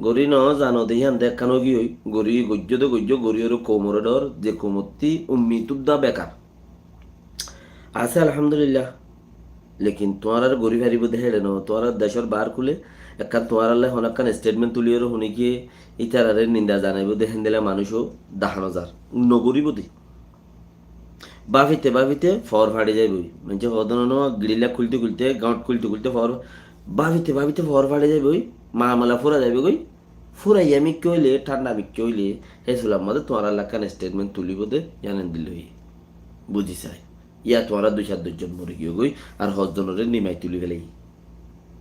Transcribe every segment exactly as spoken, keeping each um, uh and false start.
Gorí no zano de híyan de ekkán ógi ói, gorí goijjó de goijjó, gorí oré koumoré dhor, ze koumottí ummi tudda bekar. Asé alhamdulillah. Lekin tuáñrar gorí faribó de héçe no, tuáñrar decór baár kúle ekkán tuáñrallá honó ekkán statement tulí oré huníkiye ítararé ninda zanaibó de héndilla manúic ó dahá no zar. No goríbou de. Báfite báfite foór façi zaibói. Maincé hoódde no, no, giçilla kúilte kúilte, gañt kúilte kúilte foór, báfite báfite foór façi zaibói, mamela fúrai zaibói goi, fúraiya mikká óile, thánda mikká óile, hé sular mazé tuáñrallá ekkán statement tulíbou de, yían endilla óiye. Buzí sai. Yá tuáñra dui cát doc zon mori giyói, ar hozzonóre nimai tulí félaiye.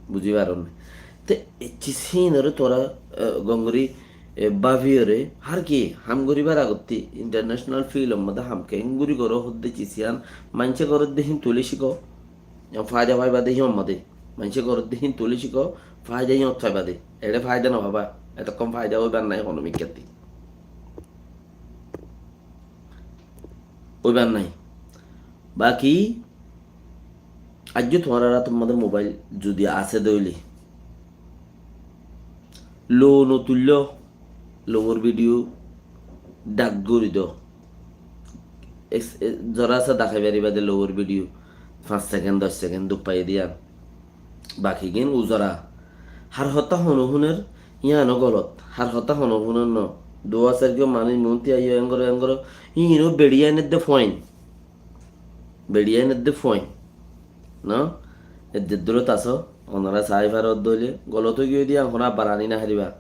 Buzí faron né? Te e cis híinoré tuáñra, e, gom gorí, e, báfiyoré, hár ki ham goríbar agottí international field or modé ham keéngorí goró hoódde cis híyan, maincé goródde híin tulí cíko, yían faida faiba de híin modé, maincé goródde híin tulí cíko, faida yían faiba de, eçé faida no faiba, etokkón faida óibar nái honó mikkátti. Óibar nái. Baki, aijjó tuáñrar átor modé mobail zudi asé de óile, lou no tuilló, lour vidiyo dhak gorí do. Es-, e-, zora asé dakai faribá de lour vidiyo, fañs sekend, doc sekend duk faiyé de yían. Bakigín uzara. Hár hotá honó húner, yíano golot. Hár hotá honó húner no. Duwa sairgua manúic muúnti aiyó, engoró, engoró. Íino beçiyain edde fuain. Beçiyain edde fuain. No? Edde durot asó, onorá saái faró dóile, golot ói giyói de yían honó abbar aní no faribá.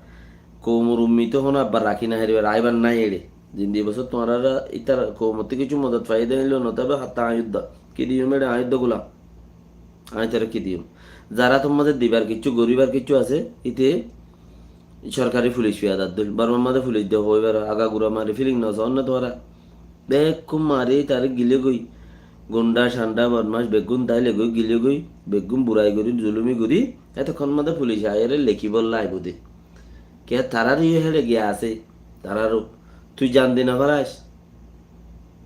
Koumor ummit ó honó abbar rakí no faribá, raibár nái eçé. Zindi bosór tuáñraré ítar koumottú kissú modot faiyé de óile no tábe, hatta aññí udda. Ki diyum eçé aññí udda gula. Aññí tará ki diyum? Zar átor mazé dibar kiccú, goríbar kiccú asé, íte sorkari fulic fiyadar dóil. Bormar mazé fulic de hoóibar agagura mari filing no soón né tuáñra. Beggún mari taré gilé goi. Gundha, candha, bodmac beggún dáile goi, gilé goi. Beggún burai gorí, zulumi gorí. Etokkón mazé fulic aiyóre lekíbolla aibó de. Kiyá tarár iyó héçe giya asé. Taráró. Tui zan di no faras.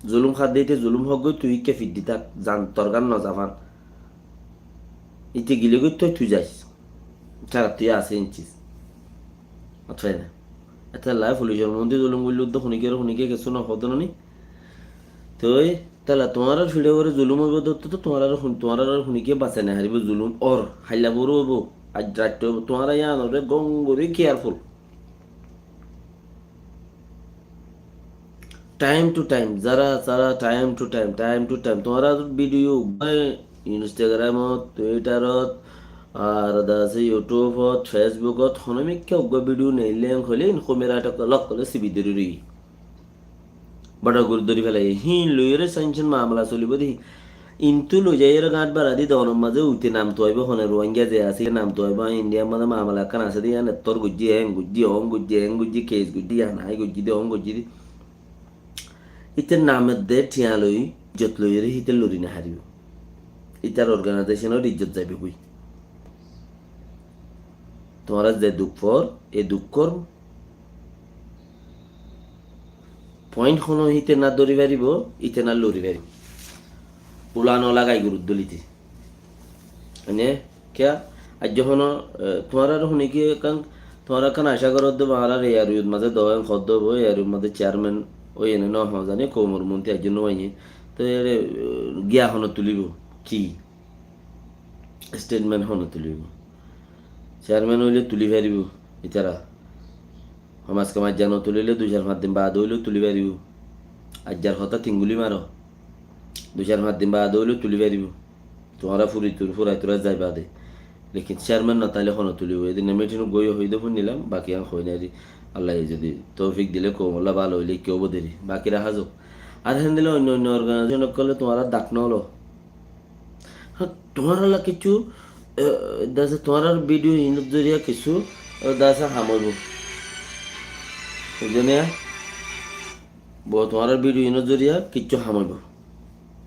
Zulum hádde íte zulum hók goi, tui íkka fiddi tak, zan torgán no zafán. Íte gilé goi toi tui zais. Tarattú yó asé incis. Otfai na. Etolla fulicor muúnti zulum goillé udda huníkiyar huníkiye kessú no hoódde no ni. Toi, tala tuáñrar fiçe uore zulum óibo de ottu to tuáñrar hun-, tuáñrar huníkiye basai no faribó zulum or. Hailla boro óibo, aij raitto óibo. Tuáñra yíanoré gom gorí careful. Time to time, zara, zara, time to time, time to time. Tuáñrar vidiyo uggúa Instagramot, Twitterot, ar de asé YouTubeot, Facebookot, honó mikká uggúa vidiyo neillé en hoilé, in copyright lok hoilé sibi dóri roi. Bada gorí dóri félaiye. Híin loiyóre sain sain mamela solibó de. Intú loi zaiyóre gáñt baradi doonor mazé uite nam tuaibó, hone Ruáinga ze asé nam tuaibó, aññí Indiyar mazé mamela ekkán asé de, yían ettór goijjí, en goijjí, on goijjí, en goijjí, kes goijjí, yían aññí goijjí de, on goijjí de. Íte nam edde thiañ loi, izzot loiyóre híte lori no faribó. Ítar organaizecónor izzot zaibói. Tuáñra ze duk for, e dukkor point honó híte na dóri faribó, íte na lori faribó. Ula no lagai gurut dóilite. Ene, kiya? Aijjó honó, e, tuáñrar huníkiye ekkán, tuáñra ekkán acá goródde, ba añárar e ariyut mazé doen hoddó bo, e ariyut mazé chairman ói ene no hon zani, koumor muúnti aijjó no aiye. Toi ere, e, giya honó tulibó? Ki? Statement hone tulibó? Chairman óile tuli faribó, ítara. Hom az kom aijja no tulile dui sair fañs din baade óileó tuli faribó. Aijjar hotá tinguli maro. Dui sair fañs din baade óileó tuli faribó. Tuáñra furi tur-, furai turai zai baade. Lekin chairman no táile hone tulibó? Edin mitin goi hoiyé de fúnilam, baki an hoi nari. Allaye zodi toufik dile koumolla bála óile ki óibo deri. Baki raha zouk. Ar héndilla oinno oinno organization ókkole tuáñra dak no lo. Há, tuáñralla kissú, e, dase tuáñrar vidiyo inor zoriya kissú, e, dase ham óibo. Buzó né? Bo tuáñrar vidiyo inor zoriya kissú ham óibo.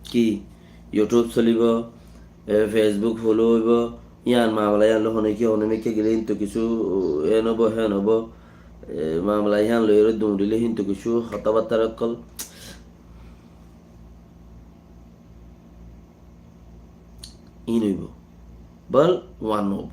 Ki? YouTube solibo, e, Facebook follow óibo, yián mamela yián loi hone ki hone mikká gele hintu kissú, e, en óibo, hen óibo, e, mamela yián loi ere duñdile hintu kissú hotábatta ókkol. Ín óibo. Bal wan no óibo.